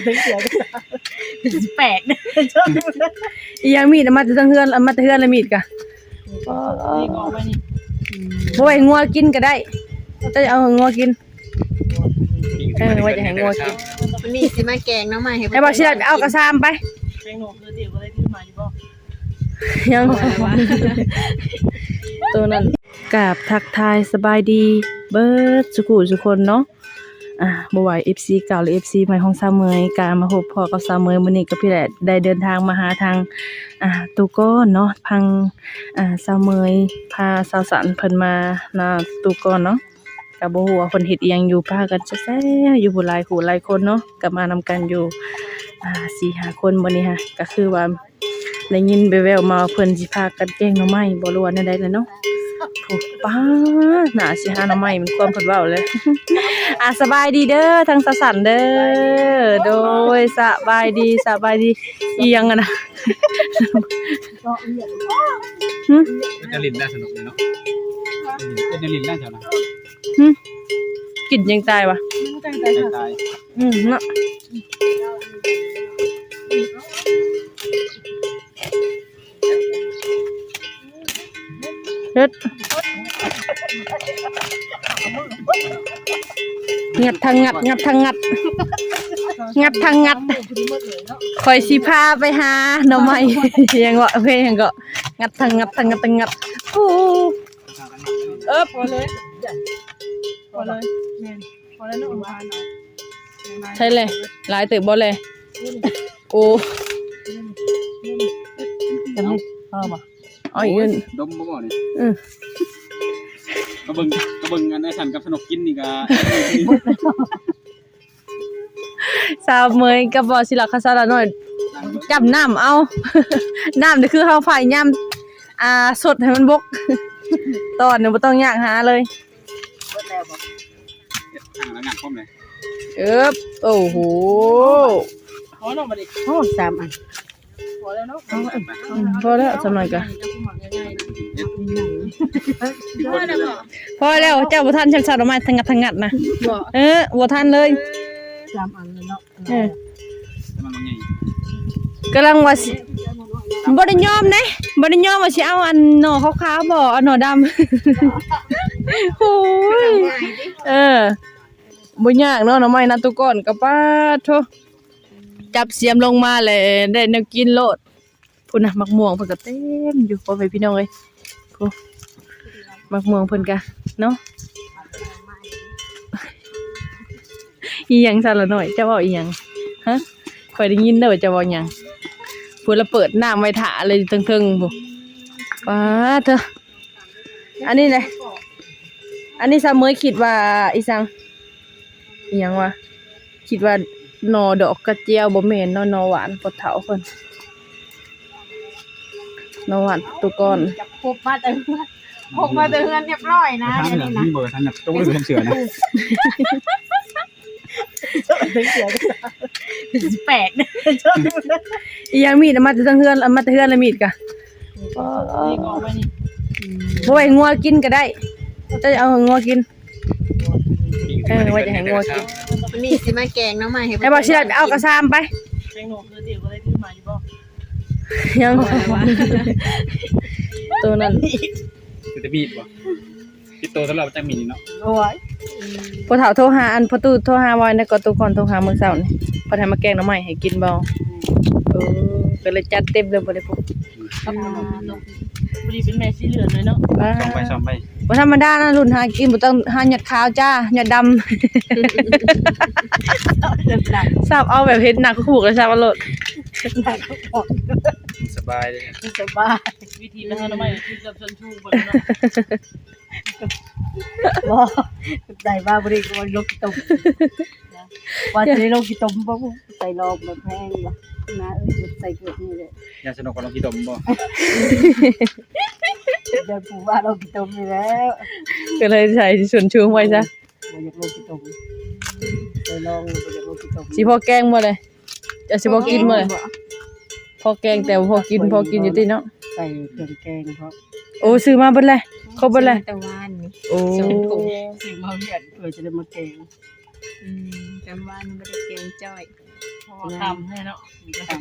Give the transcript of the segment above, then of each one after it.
ສິບແປດ ອີ່ຫຍັງ ມີດ ເອົາມາແຕ່ເທິງເຮືອນ ເອົາມາແຕ່ເຮືອນລະ ມີດກະ ນີ້ກໍເອົາໄວ້ນີ້ ບໍ່ໄວ້ໃຫ້ງົວກິນກໍໄດ້ ເຈົ້າເອົາໃຫ້ງົວກິນ ເອີ ວ່າຈະໃຫ້ງົວກິນ ມື້ນີ້ຊິມາແກງໜໍ່ໄມ້ໃຫ້ ໃຫ້ບ່າວສີລັດໄປເອົາກະຊາມໄປ ແກງໜໍ່ຄືຕິບໍ່ໄດ້ຖືມາຢູ່ບໍ່ ຍັງ ໂຕນັ້ນ ກາບທັກທາຍສະບາຍດີເບິດສູ່ຜູ້ສູ່ຄົນເນາະ ອ່າ ບໍ່ວ່າເອັຟຊີເກົ່າ ຫຼື ເອັຟຊີໃໝ່ຂອງສາວເໝີຍ ກະມາພົບພໍ້ກັບສາວເໝີຍ ມື້ນີ້ກໍພີ່ແຫຼະ ໄດ້ເດີນທາງມາຫາທາງ ອ່າ ຕູ້ກ້ອນເນາະ ທາງ ອ່າ ສາວເໝີຍພາສາວສັນເພິ່ນມານາຕູ້ກ້ອນເນາະ ກໍບໍ່ຮູ້ວ່າເພິ່ນເຮັດອີ່ຫຍັງຢູ່ ພາກັນແຊວໆຢູ່ພຸ້ນ ຫຼາຍຄູ່ຫຼາຍຄົນເນາະ ກໍມານຳກັນຢູ່ ອ່າ ສີ່ຫ້າຄົນ ມື້ນີ້ຫະ ກໍຄືວ່າ ໄດ້ຍິນແວ່ວໆມາວ່າເພິ່ນຊິພາກັນແກງໜໍ່ໄມ້ບໍ່ ຫຼືວ່າແນວໃດແຫຼະເນາະ ໂອ້ ປ້າ ໜ້າຊິຫາໜໍ່ໄມ້ ມັນຄວາມເພິ່ນເວົ້າເລີຍ ອ່າ ສະບາຍດີເດີ ທາງສາວສັນເດີ ໂດຍ ສະບາຍດີ ສະບາຍດີ ອີ່ຫຍັງຫັ້ນນະ ຫຶ ເຮັດແນວຫຼິ້ນໄດ້ສະໜຸກເນາະ ເຮັດແນວຫຼິ້ນໄດ້ເຈົ້ານະ ຫຶ ກິນຍັງຕາຍວະ ຕາຍ ອືມ ເນາະ ເຮັດ ງັດທັງງັດ ງັດທັງງັດ ງັດທັງງັດ ຂ້ອຍຊິພາໄປຫາໜໍ່ໄມ້ ຫຍັງເກາະ ເພງຫຍັງເກາະ ງັດທັງງັດ ທັງງັດ ທັງງັດ ໂອ້ ເອີບ ພໍເລີຍ ພໍເລີຍ ແມ່ນ ພໍແລ້ວເນາະ ໃຊ່ແຫຼະ ຫຼາຍເຕີບບໍ່ແລ ໂອ້ ຈະໃຫ້ພໍບໍ່ ເອົາອີກ ໂອ້ຍ ດົມບໍ່ບໍ່ນີ້ ເອີ ກະເບິ່ງ ກະເບິ່ງອັນໄອ້ສັນກັບສະໜົກກິນນີ້ກະ ສາວເໝີຍກັບບ່າວສີລັດ ຂະສາລະນ້ອຍ ຈ້ຳນ້ຳເອົາ ນ້ຳນີ້ຄືເຮົາພະຍາຍາມ ອ່າ ສົດໃຫ້ມັນບົກ ຕອນນີ້ບໍ່ຕ້ອງຍາກຫາເລີຍ ເອີບ ໂອ້ໂຫ ພໍແລ້ວບັດນີ້ ໂອ້ ສາມອັນ ພໍແລ້ວເນາະ ພໍແລ້ວ ສາວນ້ອຍກະ ພໍແລ້ວ ເຈົ້າບໍ່ທັນ ຊັ້ນສາວດອກໄມ້ທັງງັດທັງງັດນະ ເອີ ບໍ່ທັນເລີຍ ສາມອັນເລີຍເນາະ ເອີ ກຳລັງວ່າຊິ ບໍ່ໄດ້ຍອມເດ້ ບໍ່ໄດ້ຍອມວ່າຊິເອົາອັນໜໍ່ຂາວໆບໍ່ ເອົາໜໍ່ດຳ ໂອ້ຍ ເອີ ບໍ່ຍາກເນາະ ໜໍ່ໄມ້ນາຕູ້ກ້ອນກະ ປາດໂທ້ ຈັບສຽມລົງມາແລ້ວໄດ້ແນວກິນໂລດ ພຸ້ນນະ ໝາກມ່ວງເພິ່ນກະເຕັມຢູ່ ພໍ່ແມ່ພີ່ນ້ອງເອີຍ ໂອ້ ໝາກມ່ວງເພິ່ນກະເນາະ ອີ່ຫຍັງຊັ້ນລະນ້ອຍ ເຈົ້າເວົ້າອີ່ຫຍັງ ຮະ ຂ້ອຍໄດ້ຍິນເດີວ່າເຈົ້າເວົ້າຫຍັງ ພຸ້ນລະເປີດນ້ຳໄວ້ຖ້າເລີຍຢູ່ເທິງໆ ພຸ້ນ ປາດເທີ ອັນນີ້ແຫຼະ ອັນນີ້ສາວເໝີຍຄິດວ່າອີ່ສັງ ອີ່ຫຍັງວະ ຄິດວ່າໜໍ່ດອກກະຈຽວ ບໍ່ແມ່ນເນາະ ໜໍ່ຫວານພໍ່ເຖົ້າເພິ່ນ ໜໍ່ຫວານຕູກອນ ພົບມາແຕ່ເຮືອນ ພົບມາແຕ່ເຮືອນຮຽບຮ້ອຍນະ ອັນນີ້ນະ ມີເບີທັນນະ ຕ້ອງໄດ້ເຊື່ອນະ ສິບແປດ ອີ່ຫຍັງ ມີດ ເອົາມາແຕ່ເທິງເຮືອນ ເອົາມາແຕ່ເຮືອນລະ ມີດກະ ນີ້ກໍເອົາໄວ້ນີ້ ບໍ່ໄວ້ໃຫ້ງົວກິນກໍໄດ້ ເຈົ້າເອົາໃຫ້ງົວກິນ ເອີ ວ່າຈະໃຫ້ງົວກິນ ມື້ນີ້ຊິມາແກງໜໍ່ໄມ້ໃຫ້ ໃຫ້ບ່າວສີລັດໄປເອົາກະຊາມໄປ ແກງໜໍ່ຄືຕິບໍ່ໄດ້ຖືມາຢູ່ບໍ່ ຍັງ ໂຕນັ້ນ ຄືແຕ່ມີດບໍ່ ຕິດໂຕຕະຫຼອດ ບໍ່ຈັກມີດນີ້ເນາະ ໂອ້ຍ ພໍ່ເຖົ້າໂທຫາ ອັນພໍ່ຕູ້ໂທຫາວ່າ ແລ້ວກໍຕູ້ກ້ອນໂທຫາມື້ເຊົ້ານີ້ ເພິ່ນໃຫ້ມາແກງໜໍ່ໄມ້ໃຫ້ກິນບໍ່ ເອີ ກໍເລີຍຈັດເຕັມເລີຍ ບໍ່ໄດ້ ພໍດີເປັນແມ່ສີເຫຼືອງເລີຍເນາະ ຊ້ອມໄປ ຊ້ອມໄປ ບໍ່ທຳມະດານະ ລຸ້ນຫາກິນ ບໍ່ຕ້ອງຫາຍອດຂາວຈ້າ ຍອດດຳ ສັບເອົາແບບເຫັນໜ້າຄຸກໆ ແລ້ວສັບເອົາໂລດ ສະບາຍເດ້ ສະບາຍ ວິທີໄປຫາໜໍ່ໄມ້ຄືກັບຊົນຊູບໍ່ເນາະ ບໍ່ ໄດ້ມາບໍ່ໄດ້ກໍລົງຂີ້ຕົມ ວ່າຊິໄດ້ລົງຂີ້ຕົມບໍ່ ໃສ່ລອງແບບແຮງວ່າ ໜ້າເອີຍ ໃສ່ເກີບນີ້ແຫຼະ ຢ້ານສະໜຸກວ່າລົງຂີ້ຕົມບໍ່ ຢ້ານຜູ້ວ່າລົງຂີ້ຕົມນີ້ແຫຼະ ກໍເລີຍໃສ່ສົ້ນສູງໄວ້ຊະ ບໍ່ຢາກລົງຂີ້ຕົມ ໃສ່ລອງບໍ່ຢາກລົງຂີ້ຕົມ ຊິພໍແກງບໍ່ເລີຍ ຈະຊິພໍກິນບໍ່ເລີຍ ພໍແກງແຕ່ບໍ່ພໍກິນ ພໍກິນຢູ່ຕິເນາະ ໃສ່ເຄື່ອງແກງເພາະ ໂອ້ ຊື້ມາເບິດແລ້ວ ຄົບເບິດແລ້ວ ແຕ່ວານນີ້ ໂອ້ ຊື້ມາວຽດ ເພື່ອຈະໄດ້ມາແກງ ອືມ ແຕ່ວານນີ້ບໍ່ໄດ້ແກງຈ້ອຍ ເພາະວ່າຄ່ຳແນ່ເນາະ ຄ່ຳ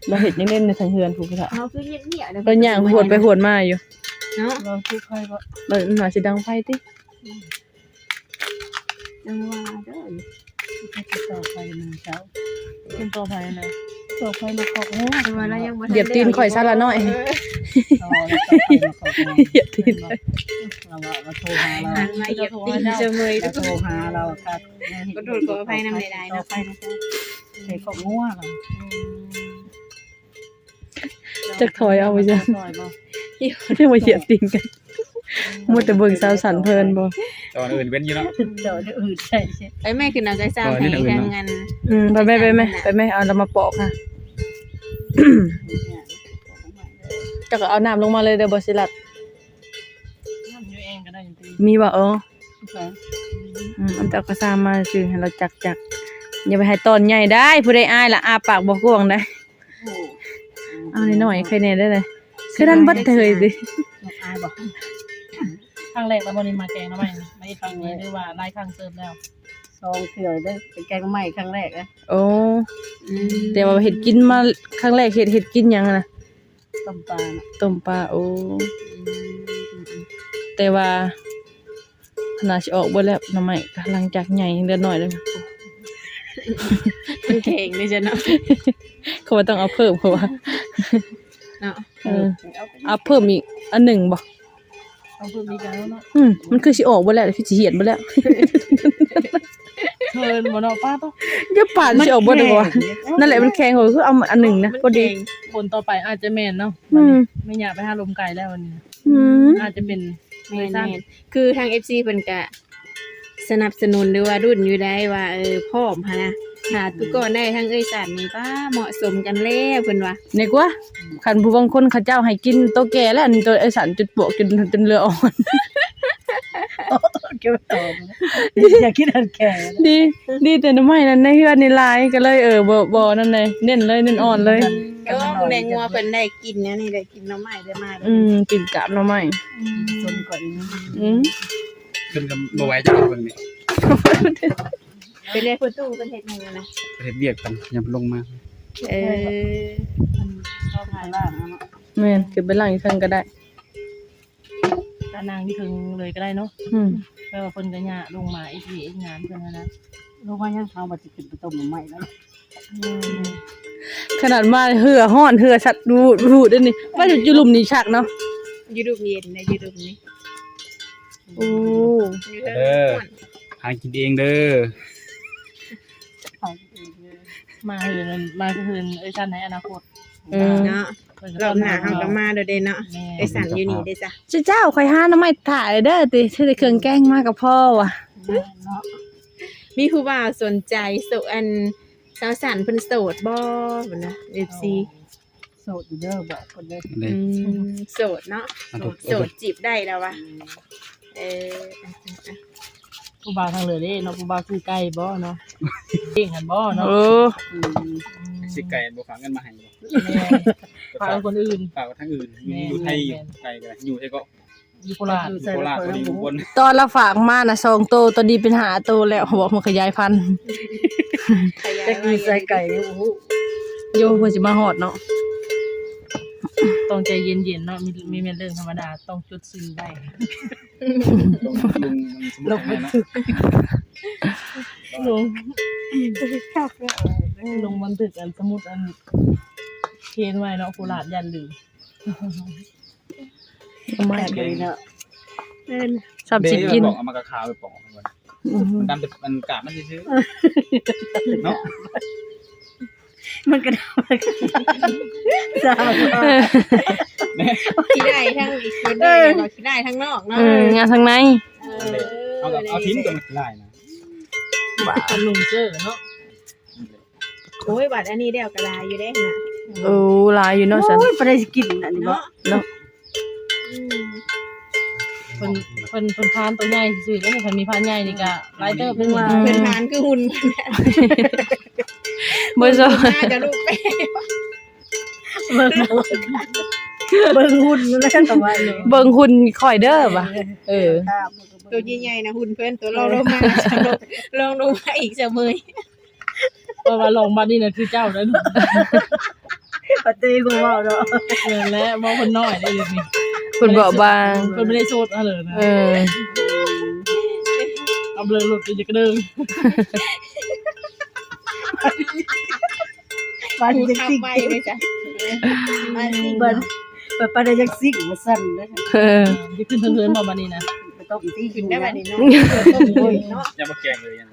ລາວເຮັດຫຍັງເດັ່ນໃນທາງເຮືອນພຸ້ນພຸ້ນລະ ເຮົາຄືງຽບໆ ລາວຍ່າງຫວນໄປຫວນມາຢູ່ເນາະ ລາວຈຸກໄຟບໍ່ ລາວໜ້າຊິດັງໄຟຕິ ຈັ່ງວ່າເດີ ເຂົາເຈົ້າເຂົ້າໄປມື້ເຊົ້າ ເພິ່ນເຂົ້າໄປນະ ເຂົ້າໄປມາເກາະຫົວ ແຕ່ວ່າລາວຍັງບໍ່ທັນ ຢຽບຕີນຂ້ອຍຊະລະນ້ອຍ ເອີ ຢຽບຕີນຂ້ອຍ ລາວວ່າລາວໂທຫາລາວ ຫັນມາຢຽບຕີນເສມີ ລາວໂທຫາລາວຄັກ ຂໍໂທດຂໍອະໄພນຳຫຼາຍໆເນາະ ໃສ່ເກາະຫົວລາວ ອືມ ຈັກຖອຍເອົາໄວ້ຊະ ຍັງວ່າຢຽບຕີນກັນ ມັວແຕ່ເບິ່ງສາວສັນເພິ່ນບໍ່ ຕອນອື່ນເວັ້ນຢູ່ເນາະ ຕອນອື່ນໃສ່ ໄປແມ່ ຂຶ້ນເອົາໃສ່ຊາມໃຫ້ທາງອັນ ອືມ ໄປແມ່ ໄປແມ່ ໄປແມ່ ເອົາລາວມາປອກຫາ ເຈົ້າກໍເອົານ້ຳລົງມາເລີຍເດີ ບໍ່ຊິລັດ ນ້ຳຢູ່ແອ່ງກໍໄດ້ຕິ ມີບໍ່ ເອີ ອືມ ເຈົ້າກໍຊາມມາຊື່ ໃຫ້ລາວຈັກໆ ຢ່າໄປໃຫ້ຕອນໃຫຍ່ໄດ໋ ຜູ້ໃດອາຍລະອ້າປາກບໍ່ກວ້າງໄດ໋. ໂອ້ ເອົາໜ້ອຍໆ ໃຄແນ່ເດີ ຄືນັ້ນເບິດເລີຍຕິ ອາຍບໍ່ ຄັ້ງແລກລະບໍ່ໄດ້ມາແກງໜໍ່ໄມ້ ມາເຮັດຄັ້ງນີ້ ຫຼືວ່າຫຼາຍຄັ້ງເຕີບແລ້ວ ສອງເທື່ອເດີ ເປັນແກງໜໍ່ໄມ້ຄັ້ງແລກເດີ ໂອ້ ອືມ ແຕ່ວ່າເຮັດກິນມາຄັ້ງແລກ ເຮັດ ເຮັດກິນຫຍັງຫັ້ນນະ ຕົ້ມປາເນາະ ຕົ້ມປາ ໂອ້ ອືມ ແຕ່ວ່າ ໜ້າຊິອອກເບິດແລ້ວ ໜໍ່ໄມ້ ຫຼັງຈາກໃຫຍ່ ເຫຼືອໜ້ອຍແລ້ວ ມັນແຂງເດ້ຊັ້ນເນາະ ເຂົາວ່າຕ້ອງເອົາເພີ່ມ ເຂົາວ່າເນາະ ເອີ ເອົາເພີ່ມອີກອັນໜຶ່ງບໍ່ ເອົາເພີ່ມອີກແລ້ວເນາະ ອືມ ມັນຄືຊິອອກເບິດແລ້ວ ຄືຊິຫຽນເບິດແລ້ວ ເທີນບໍ່ເນາະ ປ້າໂຕ ຢ່າປານຊິອອກເບິດບໍ່ ມັນແຂງ ນັ້ນແຫຼະ ມັນແຂງ ເຂົາຄືເອົາອັນໜຶ່ງນະ ມັນ ພໍດີ ແຂງ ຄົນຕໍ່ໄປອາດຈະແມ່ນເນາະ ອືມ ແມ່ຍ່າໄປຫາລົມໄກແລ້ວອັນນີ້ ອືມ ອາດຈະເປັນ ແມ່ນໆ ຄືທາງເອັຟຊີເພິ່ນກະສະໜັບສະໜູນ ຫຼືວ່າລຸ້ນຢູ່ໄດ໋ວ່າ ເອີ ພ້ອມຫັ້ນນະ ຖ້າທຸກຄົນໄດ້ທາງເອື້ອຍສັນນີ້ ປ້າ ເໝາະສົມກັນແລ້ວເພິ່ນວ່າ ນີ້ກວ່າ ຄັນຜູ້ບາງຄົນເຂົາເຈົ້າໃຫ້ກິນໂຕແກ່ແລ້ວ ອັນນີ້ໂຕເອື້ອຍສັນຈົນປວກ ຈົນ ຈົນເຫຼືອອ່ອນ ເກັບໄວ້ຕໍ່ ຢ່າກິນອັນແກ່ ດີ ດີແຕ່ໜໍ່ໄມ້ນັ້ນໃນເຮືອນນີ້ຫຼາຍ ກໍເລີຍ ເອີ ບໍ່ ບໍ່ນັ້ນເລີຍ ເນັ້ນເລີຍ ເນັ້ນອ່ອນເລີຍ ແມ່ງົວເພິ່ນໄດ້ກິນແນວນີ້ ໄດ້ ກິນໜໍ່ໄມ້ໄດ້ມາ ອືມ ກິນກາບໜໍ່ໄມ້ ອືມ ຊົນກ່ອນ ອືມ ເພິ່ນກໍບໍ່ໄຫວຈັກເບິ່ງນີ້ ເປັນໄດ໋ພໍ່ຕູ້ເພິ່ນເຮັດຫຍັງນະ ເຮັດວຽກກັນ ຍາມເພິ່ນລົງມາ ເອີ ເຂົາຖ່າຍລ້າງເນາະ ແມ່ນ ຂຶ້ນໄປລ້າງຢູ່ເທິງກໍໄດ້ ກໍນັ່ງຢູ່ເທິງເລີຍກໍໄດ້ເນາະ ອືມ ແປວ່າເພິ່ນກໍຍ່າງລົງມາເຮັດວຽກເຮັດງານເພິ່ນຫັ້ນນະ ລົງມາຍັງ ເຮົາວ່າຊິຂຶ້ນໄປຕົ້ມໜໍ່ໄມ້ແລ້ວ ອືມ ຂະໜາດມາເຫື່ອຮ້ອນ ເຫື່ອສັດ ວູດໆ ເດ້ນີ້ ວ່າຢູ່ລຸ່ມນີ້ຄັກເນາະ ຢູ່ລຸ່ມເຢັນນະ ຢູ່ລຸ່ມນີ້ ໂອ້ ຢູ່ເທິງ ເດີ ຫາກິນເອງເດີ ມາເຮືອນ ມາເຮືອນເອື້ອຍສັນໃນອະນາຄົດ ອືມ ເນາະ ເພິ່ນກໍ ລອບໜ້າເຮົາກໍມາໂດດເດເນາະ ແມ່ນ ເອື້ອຍສັນຢູ່ນີ້ເດ້ຈ້ະ ເຈົ້າ ຂ້ອຍຫາໜໍ່ໄມ້ຖ້າເດີ ຕິ ຊື້ແຕ່ເຄື່ອງແກງມາກໍພໍວ່າ ແມ່ນເນາະ ມີຜູ້ບ່າວສົນໃຈ ໂສດ ອັນ ສາວສັນເພິ່ນໂສດບໍ່ ເພິ່ນວ່າ ເອັຟຊີ ໂສດຢູ່ເດີ ບອກເພິ່ນເດີ ອືມ ໂສດເນາະ ໂສດ ໂສດຈີບໄດ້ແລ້ວວ່າ ອືມ ເອີ ຜູ້ບ່າວທາງເຫຼືອເດ້ເນາະ ຜູ້ບ່າວຊື້ໄກ່ບໍ່ເນາະ ເກັ່ງຫັ້ນບໍ່ເນາະ ເອີ ອືມ ຊື້ໄກ່ບໍ່ ຝາກເງິນມາໃຫ້ບໍ່ ແມ່ນ ຝາກຄົນອື່ນ ຝາກໄວ້ທາງອື່ນ ແມ່ນ ຢູ່ໄທ ແມ່ນ ຢູ່ໄກກໍໄດ້ ຢູ່ໃສກໍ ຢູ່ໂຄລາດ ຢູ່ໂຄລາດ ຢູ່ໃສກໍໄດ້ ຢູ່ອຸບົນ ຕອນລາວຝາກມານະ ສອງໂຕ ຕອນນີ້ເປັນຫ້າໂຕແລ້ວ ເຂົາບອກມັນຂະຫຍາຍພັນ ຂະຫຍາຍ ຈັກຢູ່ໃສໄກຍັງບໍ່ຮູ້ ໂຍ ເພິ່ນຊິມາຮອດເນາະ ຕ້ອງໃຈເຢັນໆ ເນາະ ມີ ມີແມ່ນເລື່ອງທຳມະດາ ຕ້ອງຈົດຊື່ໄວ້ ລົງບັນທຶກ ລົງ ລົງບັນທຶກ ອັນ ສະມຸດ ອັນ ເຄນໄວ້ເນາະ ໂຄລາດຢ້ານລືມ ແຊບເລີຍເນາະ ເອີ ຊອບຊິກິນ ເອົາມາກະຄາໄປປອກ ອືຮຶ ມັນດຳແຕ່ອັນກາບມັນຊື່ໆ ເນາະ ມັນກະດຳ ເອີ ຂີ້ໄລ່ທັງອີກຄົນ ເອີ ຂີ້ໄລ່ທັງນອກເນາະ ເອີ ງາມທັງໃນ ເອີ ເອົາ ເອົາຖິ້ມຕົວມັນຂີ້ໄລ່ນະ ບາດ ເປັນລຸງເຈີເນາະ ໂອ້ຍ ບາດອັນນີ້ແລ້ວກໍຫຼາຍຢູ່ເດ້ນະ ໂອ້ ຫຼາຍຢູ່ເນາະ ໂອ້ ຊັ້ນ ບໍ່ໄດ້ຊິກິນອັນນີ້ບໍ່ ເນາະ ເນາະ ອືມ ເພິ່ນ ເພິ່ນ ເພິ່ນພານຕົວໃຫຍ່ຊື່ໆ ເດ້ ຄັນມີພານໃຫຍ່ນີ້ກໍຫຼາຍເຕີບເດ້ ອືມ ເພິ່ນພານຄືຫຸ່ນ ບໍ່ຊອກ ມາກັບລູກແປ້ ເບິ່ງ ເບິ່ງຫຸ່ນແລ້ວກໍວ່າ ເບິ່ງຫຸ່ນຂ້ອຍເດີວ່າ ເອີ ຕົວໃຫຍ່ໆນະຫຸ່ນເພິ່ນ ຕົວລອງລົງມາ ລອງລົງມາອີກສະເໝີຍ ວ່າ ວ່າລອງບັດນີ້ນະຄືເຈົ້າເດີ້. ປະຕູບໍ່ເວົ້າເນາະ. ແມ່ນແຫຼະ ເວົ້າເພິ່ນນ້ອຍເດ້ດຽວນີ້ ເພິ່ນເບົາບາງ ເພິ່ນບໍ່ໄດ້ໂສດຫັ້ນເລີຍນະ. ເອີ ເອົາເລີຍ ລົດຈະກະເດີງ ບາດນີ້ຈັກຊິກ ບາດນີ້ຈັກຊິກ ບາດ ບາດນີ້ຈັກຊິກ ວ່າຊັ້ນເດ້. ເອີ ຈະຂຶ້ນເທິງເຮືອນບໍ່ບາດນີ້ນະ? ບໍ່ຕ້ອງຕິ ຂຶ້ນໄດ້ບາດນີ້ເນາະ. ໂອ້ຍເນາະ ຍັງບໍ່ແກງເລີຍ ຍັງ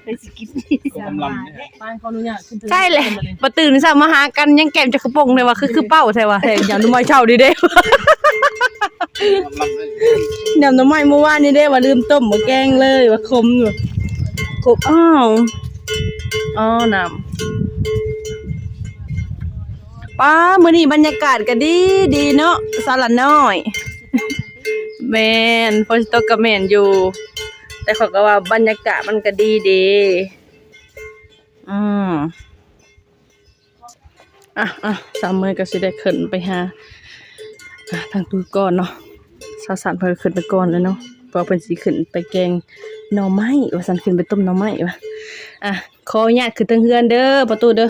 ໄປຊິກິນ ກຳລັງເດ້. ໄປ ຂໍອະນຸຍາດຂຶ້ນເທິງ ໃຊ່ແຫຼະ ບາດຕື່ນເຊົ້າມາຫາກັນ ຍັງແກ້ມຈັກກະປົງເດ້ວ່າ ຄື ຄືເປົ້າແທ້ວ່າ ແທ້ ຍາມນ້ຳອ້ອຍເຊົ້າດີເດ້. ຍຳນ້ຳອ້ອຍມື້ວານນີ້ເດ້ວ່າ ລືມຕົ້ມ ບໍ່ແກງເລີຍວ່າ ຂົມຢູ່ ຂົມ. ອ້າວ ອໍ ນ້ຳ ປ້າ ມື້ນີ້ບັນຍາກາດກະດີດີເນາະ ສາວຫຼ້ານ້ອຍ. ແມ່ນ ຝົນຊິຕົກກະແມ່ນຢູ່ ແຕ່ຂ້ອຍກະວ່າບັນຍາກາດມັນກະດີເດ. ອືມ ອ່ະ ອ່ະ ສາວເມຍກະຊິໄດ້ຂຶ້ນໄປຫາ ອ່ະ ທາງຕູ້ກ່ອນເນາະ. ສາວສັນເພິ່ນຂຶ້ນໄປກ່ອນແລ້ວເນາະ ເພາະວ່າເພິ່ນຊິຂຶ້ນໄປແກງໜໍ່ໄມ້ວ່າຊັ້ນ ຂຶ້ນໄປຕົ້ມໜໍ່ໄມ້ວ່າ. ອ່ະ ຂໍອະນຸຍາດຂຶ້ນເທິງເຮືອນເດີ ປະຕູເດີ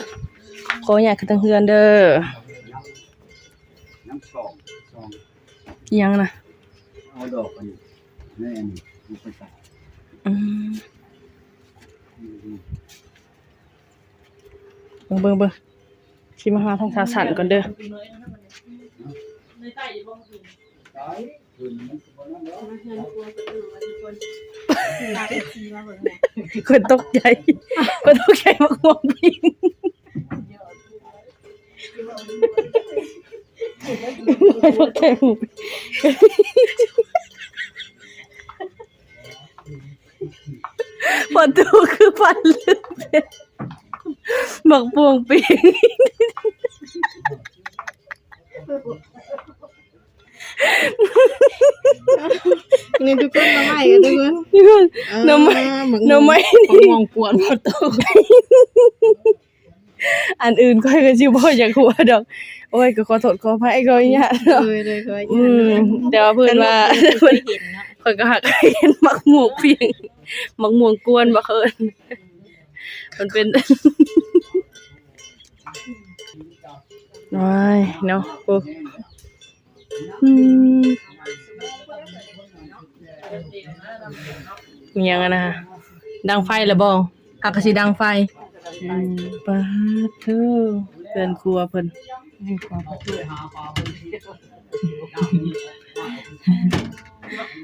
ຂໍອະນຸຍາດຂຶ້ນເທິງເຮືອນເດີ. ຍັງສອງ ສອງ ອີ່ຫຍັງນະ? ເອົາດອກອັນນີ້ ໃນອັນນີ້ ອືມ ເບິ່ງ ເບິ່ງ ເບິ່ງ ຊິມາຫາທາງສາວສັນກ່ອນເດີ. ຂ້ອຍຕົກໃຈ ຂ້ອຍຕົກໃຈໝາກມ່ວງປິງ ໝາກມ່ວງປິງ ປະຕູຄືພັນລືມ ໝາກມ່ວງປິງ. ນີ້ທຸກຄົນ ໜໍ່ໄມ້ກັນທຸກຄົນ ທຸກຄົນ ເອີ ໜໍ່ໄມ້ ໝາກ ໜໍ່ໄມ້ ໝາກມ່ວງກວນ ປະຕູ ອັນອື່ນຂ້ອຍກະຊິບໍ່ຢາກຫົວດອກ. ໂອ້ຍ ກະຂໍໂທດຂໍອະໄພ ຂໍອະນຸຍາດເນາະ. ໂດຍ ໂດຍ ຂໍອະນຸຍາດ ອືມ ເນາະ ແຕ່ວ່າເພິ່ນວ່າ ເພິ່ນວ່າ ເພິ່ນເຫັນເນາະ ຂ້ອຍກະຫາກເຫັນໝາກມ່ວງປິງ ໝາກມ່ວງກວນບໍ່ເອີ້ນ ມັນເປັນ ໂອ້ຍເນາະ ໂອ້ ອືມ ມີຫຍັງຫັ້ນນະ? ດັງໄຟແລ້ວບໍ່? ຫາກະຊິດັງໄຟ ອືມ ປາດໂທ້ ເຮືອນຄົວເພິ່ນ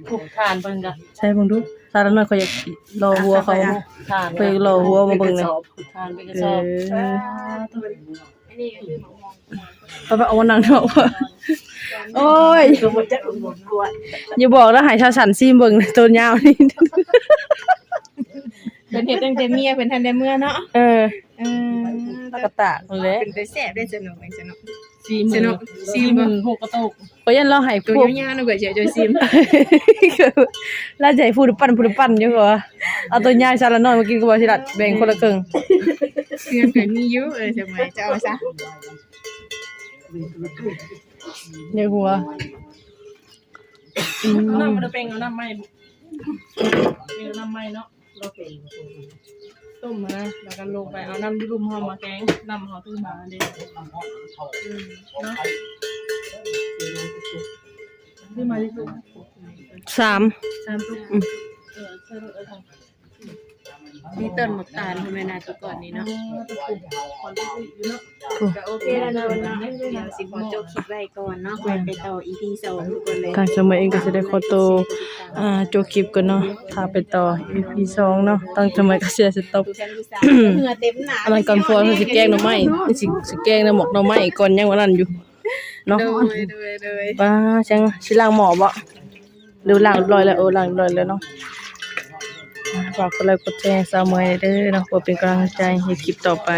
ຜູກຖ່ານເພິ່ນກະ ໃສ່ເບິ່ງດູ ສາວນ້ອຍ ຂ້ອຍຢາກຫຼໍ່ຫົວເຂົາ ຖ່ານ ຂ້ອຍຢາກຫຼໍ່ຫົວມາເບິ່ງແດ່ ຖ່ານເປັນກະສອບ ເອີ ສາທຸ ໄປ ໄປ ເອົາມານັ່ງເນາະ ໂອ້ຍ ຢ່າບອກເດີ ໃຫ້ສາວສັນຊີມເບິ່ງ ໂຕຍາວນີ້ ເພິ່ນເຮັດຕັ້ງແຕ່ເມຍເພິ່ນທັນໄດ້ເມືອເນາະ ເອີ ເອີ ແລ້ວກະຕາກພຸ້ນແຫຼະ ເປັນຕາແຊບເດ້ ສະໜຸກ ສະໜຸກ ຊີມ ສະໜຸກ ຊີມ ຊີມບໍ່ ຫົກກະໂຕກ ຂ້ອຍຢ້ານລາວໃຫ້ໂຕຍາວໆ ນະ ຂ້ອຍຊິເອົາເຈົ້າຊີມ ລາວຈະໃຫ້ຜູ້ລະປັ້ນ ຜູ້ລະປັ້ນຢູ່ ເພາະວ່າເອົາໂຕຍາວ ສາວລະນ້ອຍມາກິນ ກະບໍ່ຊິລັດແບ່ງຄົນລະເຄິ່ງ ເພື່ອນຂ້ອຍມີຢູ່ ເອີ ສະເໝີ ເຈົ້າເອົາຊະ ໃນຫົວ ອືມ ເອົານ້ຳມາເດີ ເປັງ ເອົານ້ຳໃໝ່ ເປັງ ເອົານ້ຳໃໝ່ເນາະ. ຕົ້ມຫັ້ນນະ ແລ້ວກະລົງໄປເອົານ້ຳຢູ່ລຸ່ມເຮົາມາແກງ ນ້ຳເຮົາຖືມາເດ້ ອືມ ເນາະ ຖືມາຢູ່ ສາມ ສາມຕຸກ ອືມ ເອີ ໃສ່ລົດເອົາ ມີຕົ້ນໝາກຕານພຸ້ນແມ່ນນະ ແຕ່ກ່ອນນີ້ເນາະ ເອີ ແຕ່ປູກ ກະໂອເຄແລ້ວເນາະ ດຽວຊິຂໍຈົບຄລິບໄວ້ກ່ອນເນາະ ໄວ້ໄປຕໍ່ອີພີສອງທຸກຄົນເລີຍ ທາງສະເໝີເອງກະຊິໄດ້ຂໍໂຕ ອ່າ ຈົບຄລິບກ່ອນເນາະ ຖ້າໄປຕໍ່ອີພີສອງເນາະ ທາງສະເໝີກະຊິໄດ້ສະຕັອບ ອັນນັ້ນກ່ອນ ເພາະວ່າຊິແກງໜໍ່ໄມ້ ຊິ ຊິແກງໜໍ່ໝາກໜໍ່ໄມ້ກ່ອນ ຍັງອັນນັ້ນຢູ່ເນາະ ໂດຍ ໂດຍ ໂດຍ ປ້າ ຊິລ້າງໝໍ້ບໍ່ ຫຼືລ້າງຮຽບຮ້ອຍແລ້ວ ໂອ້ ລ້າງຮຽບຮ້ອຍແລ້ວເນາະ ຝາກກົດໄລກົດແຊໃຫ້ສາວເໝີຍແດ່ເດີເນາະ ເພື່ອເປັນກຳລັງໃຈໃຫ້ຄລິບຕໍ່ໄປ.